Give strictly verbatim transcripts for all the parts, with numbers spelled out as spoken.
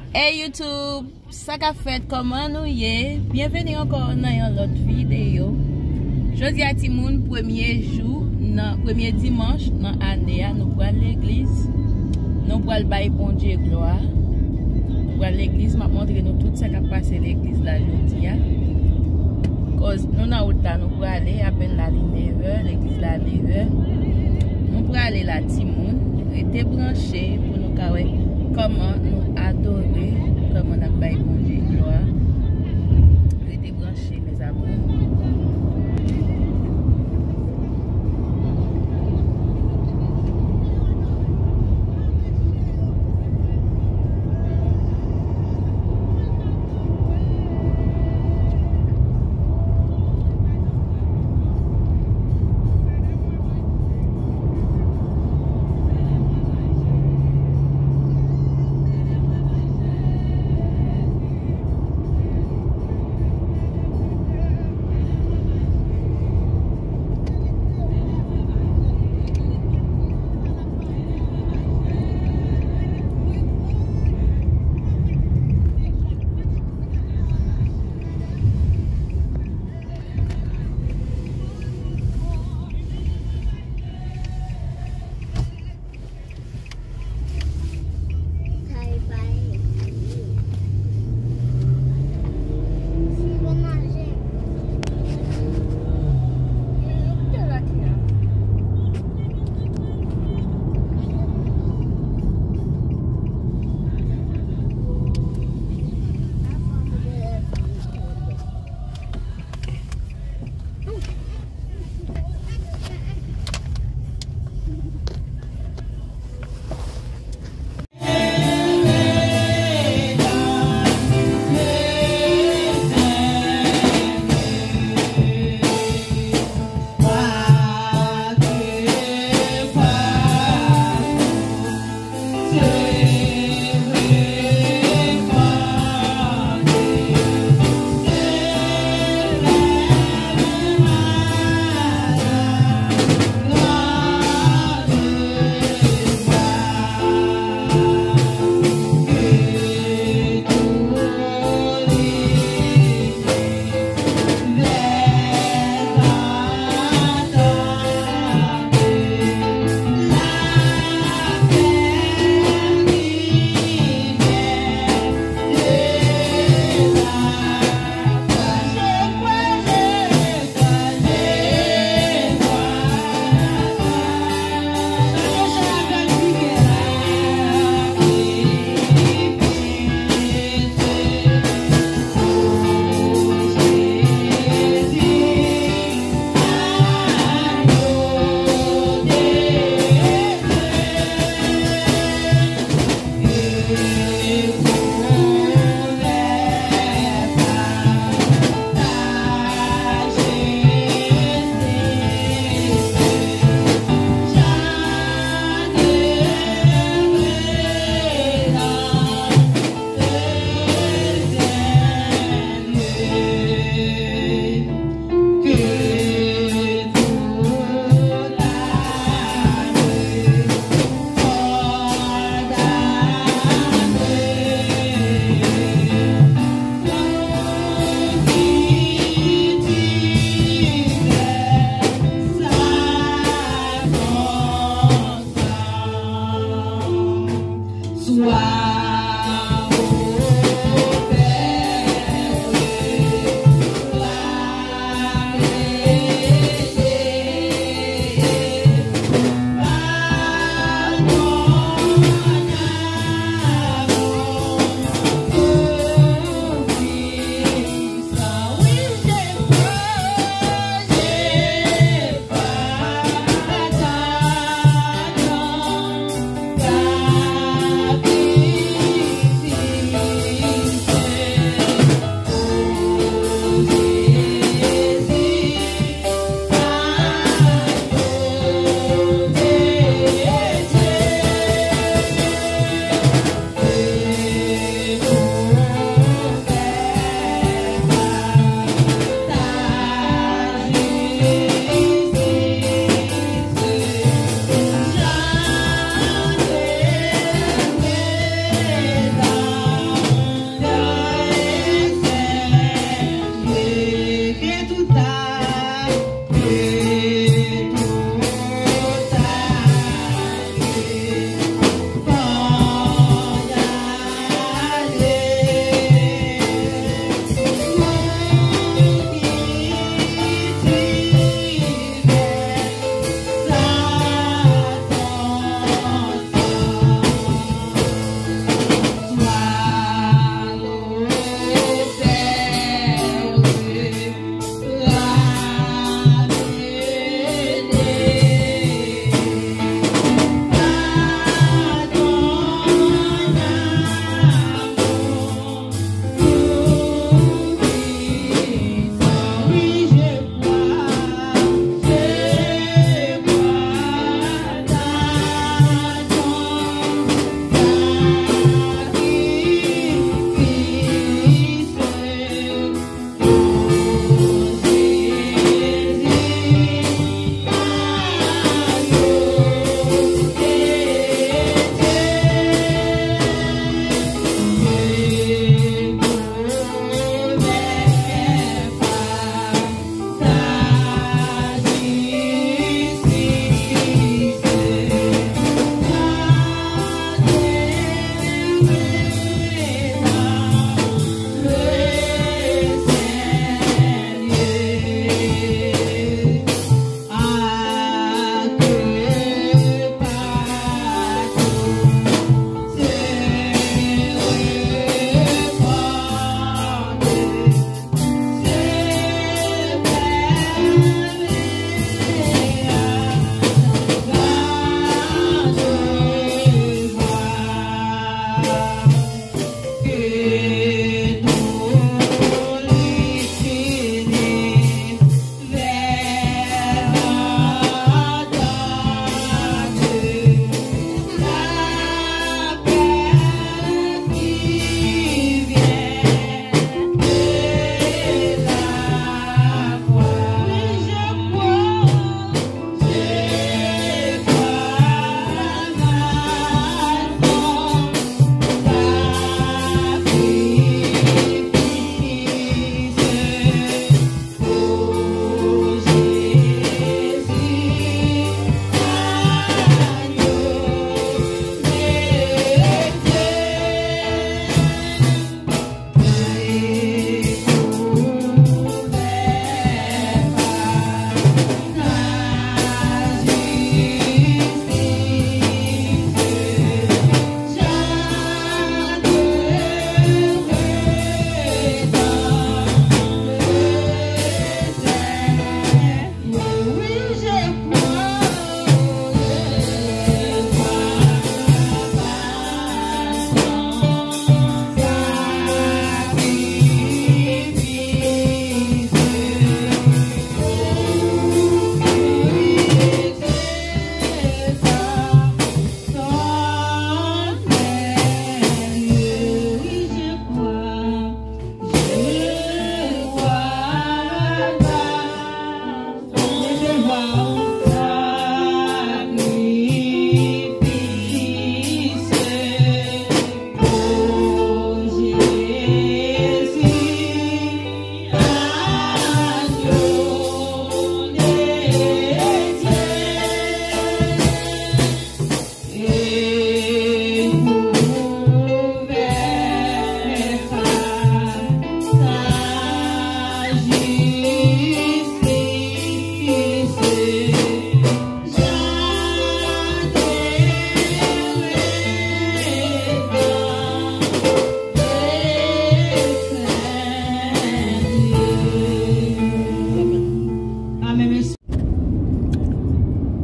Hey YouTube, sa k ap fèt, kòman nou ye? Byenveni ankò nan yon lòt videyo. Jodi a timoun, premye jou nan, premye dimanch nan ane a, nou pral legliz. Nou pral bay Bondye glwa. Nou pral legliz, m ap montre nou tout sa k ap pase legliz la jodi a. Koz nou nan wout la, nou prale, apèl la li nevè, legliz la nevè. Nou prale la timoun, rete branche pou nou ka wè kòman nou adore, kòman n ap bay Bondye glwa. Rete branche, mes amours.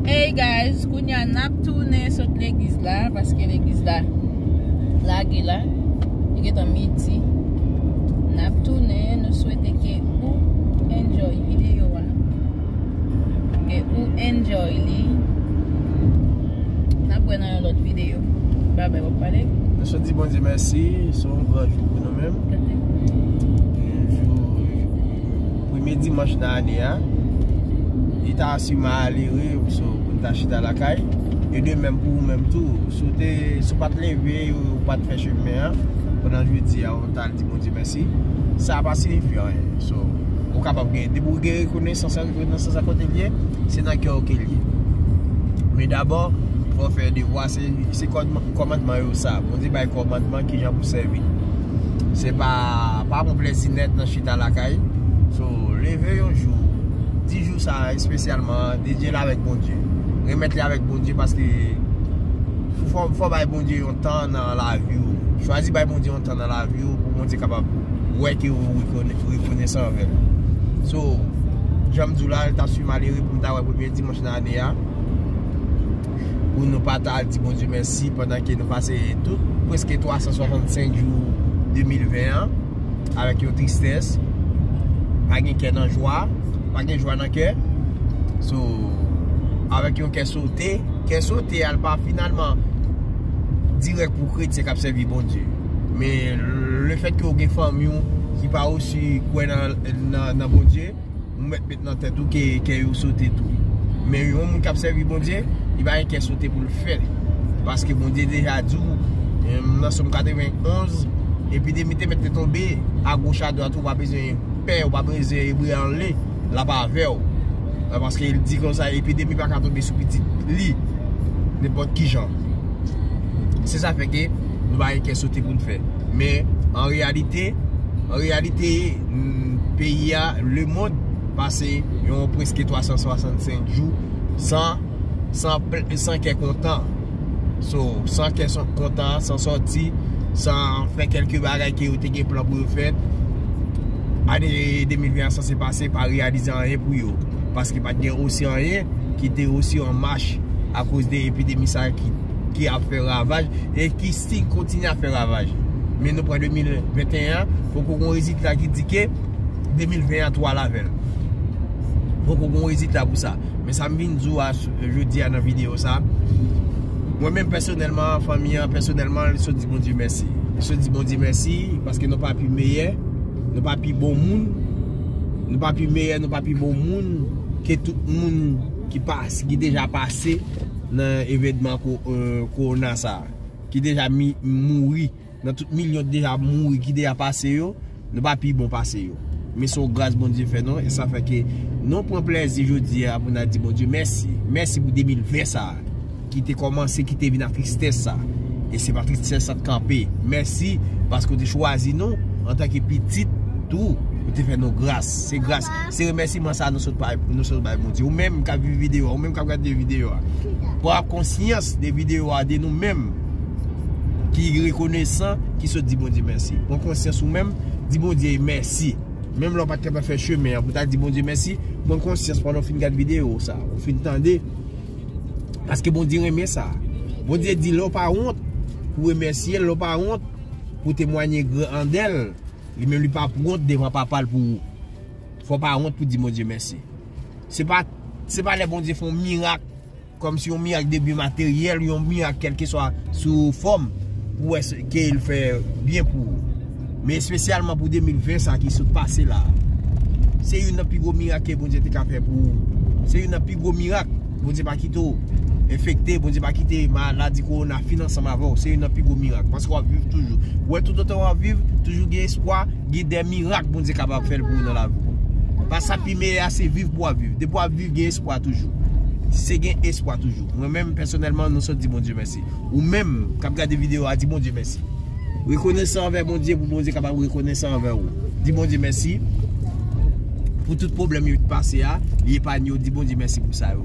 Hey guys, kounye a n ap tounen sot legliz la, paske legliz la lage la. Li gentan midi. N ap tounen, nou swete ke ou enjoy videyo a. Ke ou enjoy li. N ap wè nan yon lòt videyo. Babay, w ap pale? Nou sot di Bondye mèsi, se yon gran jou pou nou menm. Yon jou, premye dimanch nan ane a. Li ta si malere, so, pou n ta chita lakay. E de menm pou ou menm tou. Si w te, si w pa t leve, ou pa t fè chemen an, pandan jodi a, ou ta al di Bondye mèsi. Sa pa siyifi anyen. So, ou kapab gen, depi w gen rekonesans, rekonesans a kote l ye, se nan kè w ke l ye. Men dabò, fò w fè devwa, se, se kòd-, kòmandman yo sa. Bondye bay kòmandman kijan pou sèvi. Se pa, pa pran plezi nèt nan chita lakay. So, leve yon jou, di jou sa espesyalman, dedye l avèk Bondye. Remèt li avèk Bondye paske fò, fò bay Bondye yon tan nan lavi w. Chwazi bay Bondye yon tan nan lavi w pou Bondye kapab wè ke ou rekone-, rekonesan anvè l. So, jan m di w la, l t ap si malere pou m ta wè premye dimanch nan ane a. Pou nou pa ta di Bondye mèsi pandan ke nou pase tout prèske twa san swasannsenk jou de mil ven an avèk yon tristès, pa gen kè nan jwa, pa gen jwa nan kè. So, avèk yon kè sote, kè sote a l pa finalman dirèk pou kretyen k ap sèvi Bondye. Men lefètke w gen fanmi w ki pa osi kwè nan, nan, nan Bondye, ou mèt met nan tèt ou ke kè yo sote tou. Men yon moun k ap sèvi Bondye, li pa gen kè sote pou l fè. Paske Bondye deja di w, em, nan Sòm katrevenn onz, epidemi te mèt te tonbe, agoch adwat, ou pa bezwen pè, ou pa bezwen ebre anle, l ap avè w. Paske l di konsa, epidemi pa ka tonbe sou pitit li, nenpòt ki jan. Se sa fè ke Nou pa gen kè sote pou n fè. Men, an reyalite, an reyalite, mm, peyi a, lemonn, pase yon prèske twa san swasannsenk jou san, san, pl- san kè kontan. So, san kè son- kontan, san sòti, san fè kèlke bagay ke yo te gen plan pou yo fè. Ane de mil ven an sanse pase, pa reyalize anyen pou yo. Paske pa t gen osi anyen ki te osi an mach akoz de epidemi sa ki, ki ap fè ravaj e ki still kontinye ap fè ravaj. Men nou pran de mil venteyen an, poko gon rezilta ki di ke de mil ven an twò al avè l. Poko gon rezilta pou sa. Men sa m vin di w a, jodi a nan videyo sa, mwen menm pèsonèlman, fanmi an pèsonèlman, li sot di Bondye mèsi. Li sot di Bondye mèsi paske nou pa pi meyè, nou pa pi bon moun, nou pa pi meyè, nou pa pi bon moun ke tout moun ki pas- ki deja pase nan evènman ko- eh, kowona sa, ki deja mi- mouri, nan tout milyon ki deja mouri, ki deja pase yo, nou pa pi bon pase yo. Men se yon gras Bondye fè nou, e sa fè ke nou pran plèzi jodi a pou n a di Bondye mèsi. Mèsi pou de mil ven sa a, ki te kòmanse, ki te vin ak tristès sa. E se pa tristès sa t kanpe. Mèsi paske w te chwazi nou antanke pitit tou, ou te fè nou gras. Se gras, se remèsiman sa a nou sot bay, nou sot bay Bondye. Ou menm k ap viv videyo a, ou menm k ap gade videyo a, pran konsyans de videyo a, de nou menm ki rekonesan, ki sot di Bondye mèsi. Pran konsyans ou menm, di Bondye mèsi. Menm lè w pa t kapab fè chemen an pou ta di Bondye mèsi, pran konsyans pandan w fin gad videyo sa, ou fin tande. Paske Bondye renmen sa. Bondye di lè w pa wont pou remèsye l, lè w pa wont pou temwanye grandè l, li menm li p ap wont devan Papa l pou ou. Fò w pa wont pou di Bondye mèsi. Se pa, se pa lè Bondye fè yon mirak, kòmsi yon mirak de byen materyèl, yon mirak kèlkeswa sou fòm, pou wè se- ke l fè byen pou ou. Men espesyalman pou de mil ven sa ki sot pase la. Se youn nan pi gwo mirak ke Bondye te ka fè pou ou. Se youn nan pi gwo mirak. Bondye pa kite w enfekte, Bondye pa kite maladi kowona fin ansanm avè w. Se youn nan pi gwo mirak. Paske w ap viv toujou. Ou wè, toutotan w ap viv, toujou gen espwa, gen de mirak Bondye kapab fè l pou ou nan lavi w. Paske sa pi meyè a, se viv pou w ap viv. Depi w ap viv, gen espwa toujou. Se gen espwa toujou. Mwen menm, pèsonèlman, nou sot di Bondye mèsi. Ou menm k ap gade videyo a, di Bondye mèsi. Rekonesan anvè Bondye pou Bondye kapab rekonesan anvè ou. Di Bondye mèsi pou tout pwoblèm yo ki pase a, li epanye w, di Bondye mèsi pou sa yo.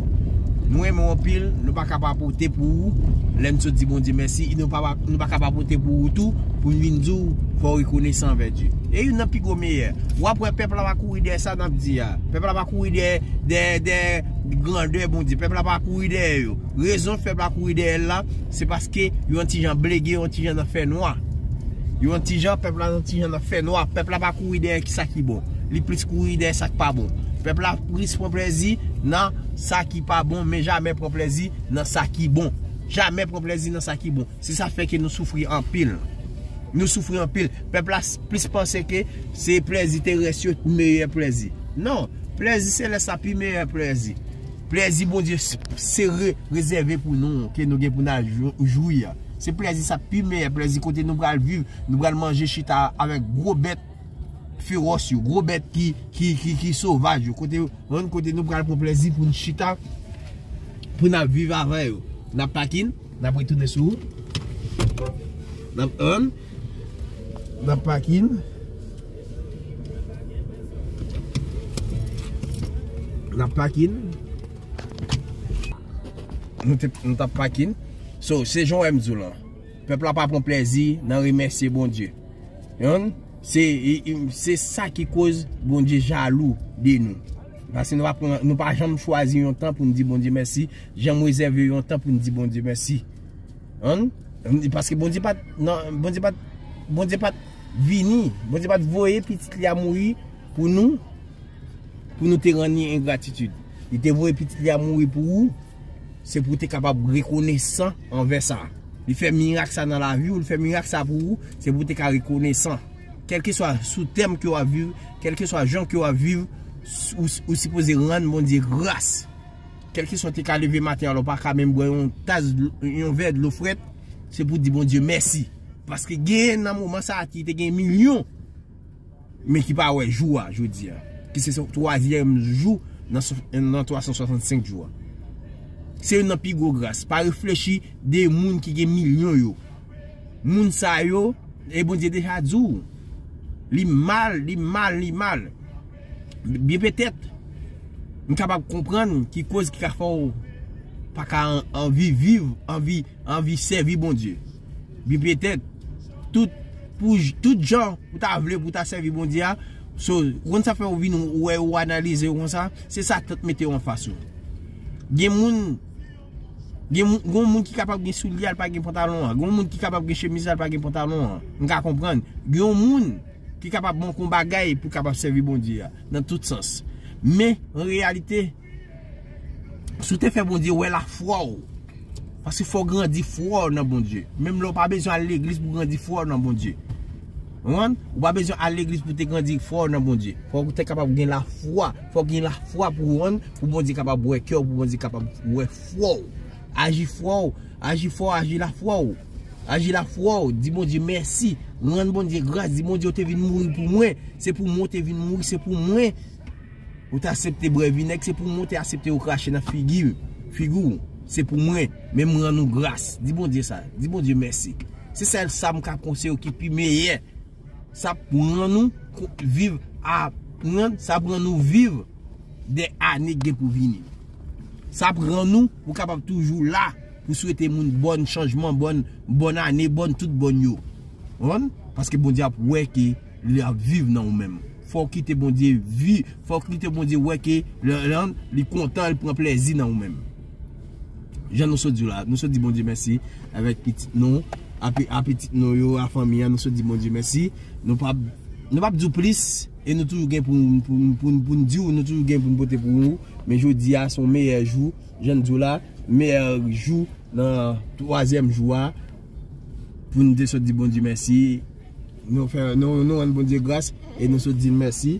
Nou renmen w anpil, nou pa ka pa pote pou ou, lè n sot di Bondye mèsi, e nou pa, nou pa ka pa pote pou ou tou, pou n vin di w fò w rekonesan anvè Dye. E youn nan pi gwo meyè. W ap wè pèp la pa kouri dèyè sa n ap di a. Pèp la pa kouri dèyè, dèyè, dèyè grandè Bondye. Pèp la pa kouri dèyè yo. Rezon pèp la kouri dèyè l la, se paske yo yon ti jan blege, yo yon ti jan nan fè nwa. Yo yon ti jan, pèp la yon ti jan nan fè nwa. Pèp la pa kouri dèyè ki sa ki bon. Li plis kouri dèyè sa k pa bon. Pèp la plis pran plèzi nan sa ki pa bon, men jamè pran plèzi nan sa ki bon. Jamè pran plèzi nan sa ki bon. Se sa fè ke nou soufri anpil. Nou soufri anpil. Pèp la s- plis panse ke se plèzi terès yo meyè plèzi. Non, plèzi selès la pi meyè plèzi. Plèzi Bondye s- se re- rezève pou nou, ke nou gen pou n al jou- jwi a. Se plèzi sa pi meyè plèzi kote nou pral viv, nou pral manje chita avèk gwo bèt fewòs yo, gwo bèt ki, ki, ki, ki sovaj yo. Kote, yon kote nou pral pran plèzi pou n chita, pou n ap viv avè yo. N ap pakin, n ap retounen sou. N ap ann, n ap pakin. N ap pakin. Nou te, nou t ap pakin. So, se jan w wè m di w lan. Pèp la pa pran plèzi nan remèsye Bondye. Yon, se, e, e, se sa ki koz Bondye jalou de nou. Paske nou pa pran, nou pa janm chwazi yon tan pou n di Bondye mèsi, janm rezève yon tan pou n di Bondye mèsi. Yon, paske Bondye pa t, non, Bondye pa t, Bondye pa t vini, Bondye pa t voye pitit li a mouri pou nou, pou nou te rann li engratitid. Li te voye pitit li a mouri pou ou, se pou w te kapab rekonesan anvè sa. Li fè mirak sa nan lavi w, li fè mirak sa pou ou, se pou w te ka rekonesan. Kèlkeswa sou tèm ke w ap viv, kèlkeswa jan ke w ap viv, ou, ou sipoze rann Bondye gras. Kèlkeswa w te ka leve maten an, lè w pa ka menm bwè yon tas dlo, yon vè dlo frèt, se pou w di Bondye mèsi. Paske gen nan moman sa a ki te gen milyon men ki pa wè jou a jodi a, ki se twazyèm jou nan, nan twa san swasannsenk jou a. Se youn nan pi gwo gras. Pa reflechi de moun ki gen milyon yo. Moun sa yo, e Bondye deja di w, li mal, li mal, li mal. Byen petèt, m kapab konprann ki koz ki ka fè w pa ka an- anvi viv, anvi, anvi sèvi Bondye. Byen petèt, tout, pou j- tout jan pou ta vle pou ta sèvi Bondye a, so, ou konn sa fè w vin ou wè ou analize w konsa, se sa tèt mete w anfas ou. Gen moun Gen moun, gen moun ki kapab gen soulye, al pa gen pantalon an. Gen moun ki kapab gen chemiz, al pa gen pantalon an. M ka konprann. Gen moun ki kapab manke yon bagay pou kapab sèvi Bondye a, nan tout sans. Men, an reyalite, si w te fè Bondye wè lafwa w, paske fò w grandi fwa w nan Bondye. Menm lè w pa bezwen al legliz pou grandi fwa w nan Bondye. Ou konprann? Ou pa bezwen al legliz pou te grandi fwa w nan Bondye. Fò w te kapab gen lafwa. Fò w gen lafwa pou w rann, pou Bondye kapab wè kè w, pou Bondye kapab wè fwa w. Aji fwa w, aji fwa w, aji lafwa w. Aji lafwa w, di Bondye mèsi. Rann Bondye gras, di Bondye ou te vin mouri pou mwen. Se pou mwen ou te vin mouri, se pou mwen. Ou te aksepte bwè vinèg, se pou mwen ou te aksepte yo krache nan figi, figi w. Se pou mwen, men m rann ou gras. Di Bondye sa, di Bondye mèsi. Se sèl sa m ka konseye w ki pi meyè. Sa ap rann ou ko- viv a rann, sa ap rann ou viv de ane k gen pou vini. Sa ap rann ou pou kapab toujou la pou swete moun bòn chanjman, bòn, bòn ane, bòn tout bòn yo. Ou konprann? Paske Bondye ap wè ke li ap viv nan ou menm. Fò w kite Bondye vi, fò w kite Bondye wè ke lè, lè li kontan, li pran plèzi nan ou menm. Jan nou sot di w la, nou sot di Bondye mèsi avèk pitit nou, a pi- a pitit nou yo, a fanmi an, nou sot di Bondye mèsi. Nou p ap, nou p ap di w plis, e nou toujou gen pou, pou, pou, pou n di w, nou toujou gen pou n pote pou ou. Men jodi a, se yon meyè jou, jan n di w la, meyè jou nan twazyèm jou a, pou n te sot di Bondye mèsi. Nou fè, nou, nou rann Bondye gras e nou sot di l mèsi.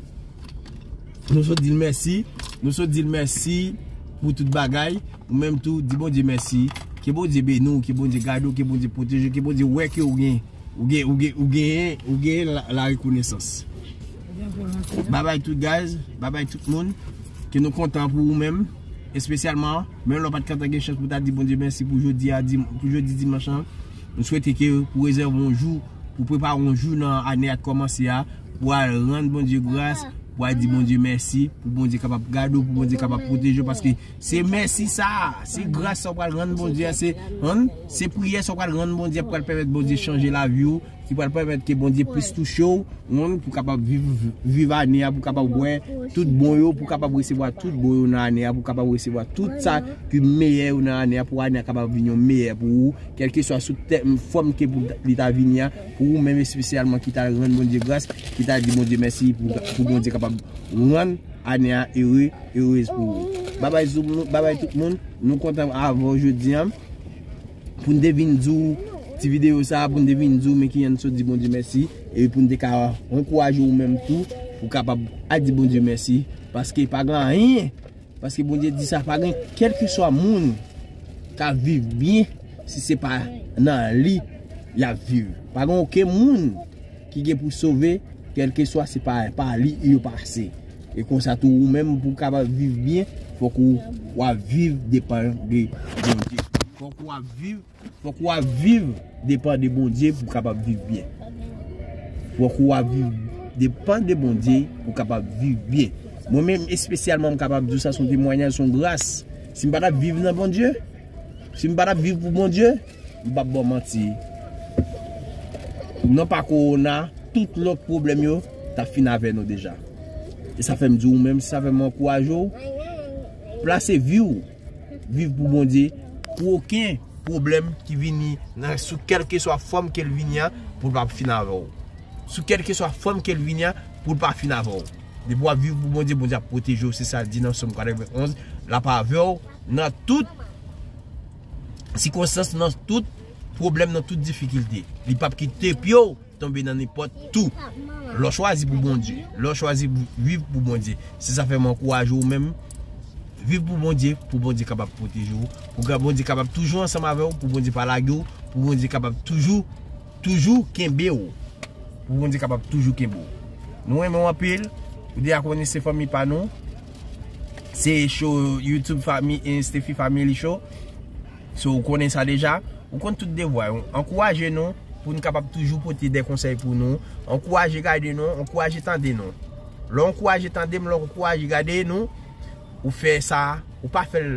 Nou sot di l mèsi. Nou sot di l mèsi pou tout bagay. Ou menm tou, di Bondye mèsi. Ke Bondye beni w, ke Bondye gade w, ke Bondye pwoteje w, ke Bondye wè ke ou gen, ou gen, ou gen, ou gen, ou gen la, la rekonesans. Babay tout guys, babay tout moun. Ke nou kontan pou ou menm, espesyalman, menm lè w pa t kontan gen chans pou ta di Bondye mèsi pou jodi a, dim- pou jodi dimanch lan. Nou swete ke pou rezève yon jou, pou prepare yon jou nan ane a k kòmanse a, pou al rann Bondye gras, pou al di Bondye mèsi, pou Bondye kapab gade w, pou Bondye kapab pwoteje w, paske se mèsi sa, se gras sa w pral rann Bondye a, se, se priyè sa w pral rann Bondye a, pral pèmèt Bondye chanje lavi w, ki pral pèmèt ke Bondye plis touche w, moun pou kapab viv, viv ane a, pou kapab wè tout bon yo, pou kapab resevwa tout bon yo nan ane a, pou kapab resevwa tout sa ki meyè yo nan ane a, pou ane a kapab vin yon meyè pou ou, kèlkeswa sou tèm, fòm ke pou li ta vini a, pou ou menm espesyalman ki ta rann Bondye gras, ki ta di Bondye mèsi, pou, pou Bondye kapab rann ane a ere, erez pou ou. Babay zoom nou, babay tout moun, nou kontan avè w jodi a. Pou n te vin di w ti videyo sa, pou n te vin di w men ki jan n sot di Bondye mèsi, e pou n te ka ankouraje w menm tou, pou kapab al di Bondye mèsi, paske pa gen anyen, paske Bondye di sa, pa gen kèlkeswa moun k ap viv byen si se pa nan li y ap viv. Pa gen okenn moun ki gen pou sove, kèlkeswa se pa, pa li yo pase. E konsa tou ou menm pou w kapab viv byen, fòk ou, w ap viv depann de Bondye. Fòk w ap viv, fòk w ap viv depann de Bondye pou w kapab viv byen. Fòk w ap viv depann de Bondye pou w kapab viv byen. Mwen menm espesyalman m kapab di w sa se yon temwayaj, se yon gras. Si m pa t ap viv nan Bondye, si m pa t ap viv pou Bondye, m p ap ba w manti. Non pa kowona, tout lòt pwoblèm yo t ap fin avè nou deja. E sa fè m di w menm, sa fè m ankouraje w, plase vi w, viv pou Bondye, pou okenn pwoblèm ki vini nan, sou kèlkeswa fòm ke l vini an, pou l pa fin avè w. Sou kèlkeswa fòm ke l vini an, pou l pa fin avè w. Depi w ap viv pou Bondye, Bondye ap pwoteje w, se sa l di nan Sòm katrevenn onz, l ap avè w nan tout sikonstans, nan tout pwoblèm, nan tout difikilte. Li p ap kite pye w tonbe nan nenpòt tou. Lè w chwazi pou Bondye, lè w chwazi pou, viv pou Bondye, se sa fè m ankouraje w menm, viv pou Bondye, pou Bondye kapab pwoteje w, pou ka- Bondye kapab toujou ansanm avè w, pou Bondye pa lage w, pou Bondye kapab toujou, toujou kenbe w, pou Bondye kapab toujou kenbe w. Nou renmen w anpil, ou deja konnen se fanmi pa nou, se show YouTube Fami, eh, Stephy Family Show. So, ou konnen sa deja. Ou konn tout devwa yo. Ankouraje nou. pou n kapab toujou pote de konsèy pou nou. Ankouraje gade nou, ankouraje tande nou. Lè w ankouraje tande m, lè w ankouraje gade nou, ou fè sa, ou pa fè l,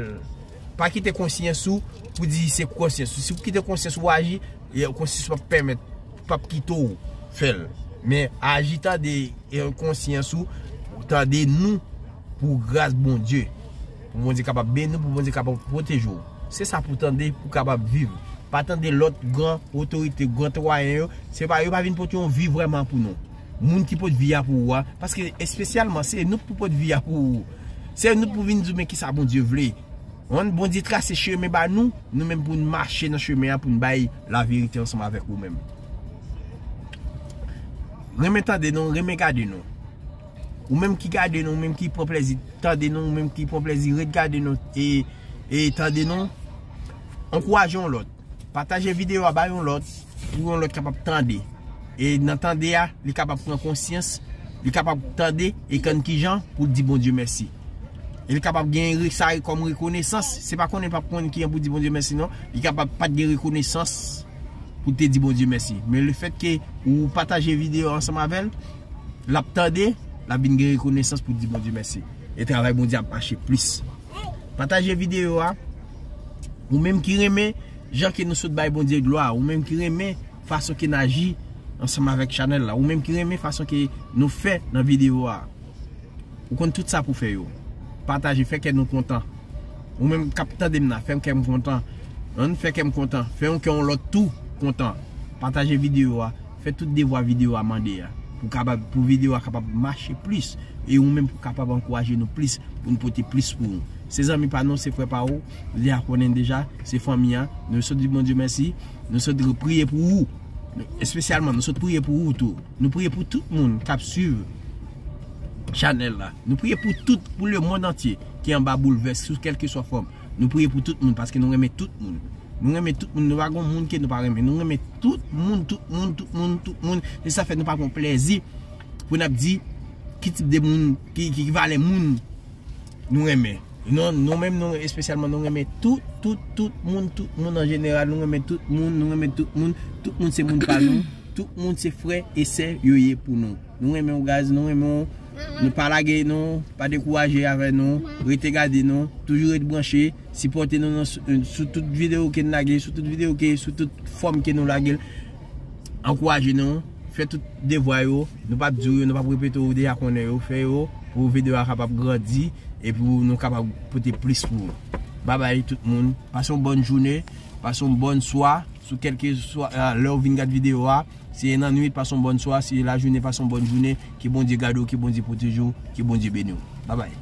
pa kite konsyans ou pou di se konsyans ou. Si w kite konsyans ou aji, e konsyans ou p ap pèmèt, p ap kite w fè l. Men aji tande, e konsyans ou, tande nou pou gras Bondye. Pou Bondye kapab beni w, pou Bondye kapab pwoteje w. Se sa pou tande, pou kapab viv. Pa tande lòt gran otorite, gran twayen yo. Se pa, yo pa vin pote yon vi vrèman pou nou. Moun ki pot vi a pou ou a, paske espesyalman se nou pou pot vi a pou ou. Se nou pou vin di w men kisa Bondye vle. Ann Bondye trase chemen ba nou, nou menm pou n mache nan chemen an, pou n bay laverite ansanm avèk ou menm. Renmen tande nou, renmen gade nou. Ou menm ki gade nou, ou menm ki pran plezi tande nou, ou menm ki pran plezi ret gade nou e, e tande nou, ankouraje yon lòt. Pataje videyo a bay yon lòt, pou yon lòt kapab tande. E nan tande a, li kapab pran konsyans, li kapab tande e konn kijan pou l di Bondye mèsi. E li kapab gen re-, sa kòm rekonesans. Se pa konnen l p ap konnen kijan pou di Bondye mèsi non. Li kapab pa t gen rekonesans pou te di Bondye mèsi. Men lefètke ou pataje videyo a ansanm avè l, l ap tande, l ap vin gen rekonesans pou di Bondye mèsi. E travay Bondye ap mache plis. Pataje videyo a. Ou menm ki renmen jan ke nou sot bay Bondye glwa, ou menm ki renmen fason ke n aji ansanm avèk chanèl la, ou menm ki renmen fason ke nou fè nan videyo a. Ou konn tout sa pou fè yo. Pataje, fè kè nou kontan. Ou menm k ap tande m nan, fè kè m kontan. Ann fè kè m kontan. Fè yon kè yon lòt tou kontan. Pataje videyo a. Fè tout devwa videyo a mande a. Pou kapab, pou videyo a kapab mache plis. E ou menm pou kapab ankouraje nou plis. Pou n pote plis pou ou. Se zanmi pa nou, se frè pa ou. Ou deja konnen deja. Se fanmi an. Nou sot di Bondye mèsi. Nou sot priye pou ou. Espesyalman, nou sot priye pou ou tou. Nou priye pou tout moun k ap swiv chanèl la. Nou priye pou tout, pou lemonn antye ki anba boulvès sou kèlkeswa fòm. Nou priye pou tout moun paske nou renmen tout moun. Nou renmen tout moun, nou pa gon moun ke nou pa renmen. Nou renmen tout moun, tout moun, tout moun, tout moun. Se sa fè nou pa pran plezi pou n ap di ki tip de moun, ki, ki, ki valè moun nou renmen. Non, nou menm, nou espesyalman, nou renmen tout, tout, tout moun, tout moun an jeneral, nou renmen tout moun, nou renmen tout moun. Tout moun se moun pa nou, tout moun se frè e sè yo ye pou nou. Nou renmen w, guys, nou renmen w. Nou pa lage nou, pa dekouraje avè nou, rete gade nou, toujou ret branche, sipòte nou nan, sou, sou tout videyo ke n lage, sou tout videyo ke, sou tout fòm ke nou lage l. Ankouraje nou, fè tout devwa yo, nou p ap di w yo, nou p ap repete w, ou deja konnen yo, fè yo, pou videyo a kapab grandi, e pou nou kapab pote plis pou ou. Babay tout moun, pase yon bòn jounen, pase yon bòn swa, sou kèlkeswa, ah, lè w vin gad videyo a, si e nan nwit, pase yon bòn swa, si e lajounen, pase yon bòn jounen, ke Bondye gade w, ke Bondye pwoteje w, ke Bondye beni w. Babay.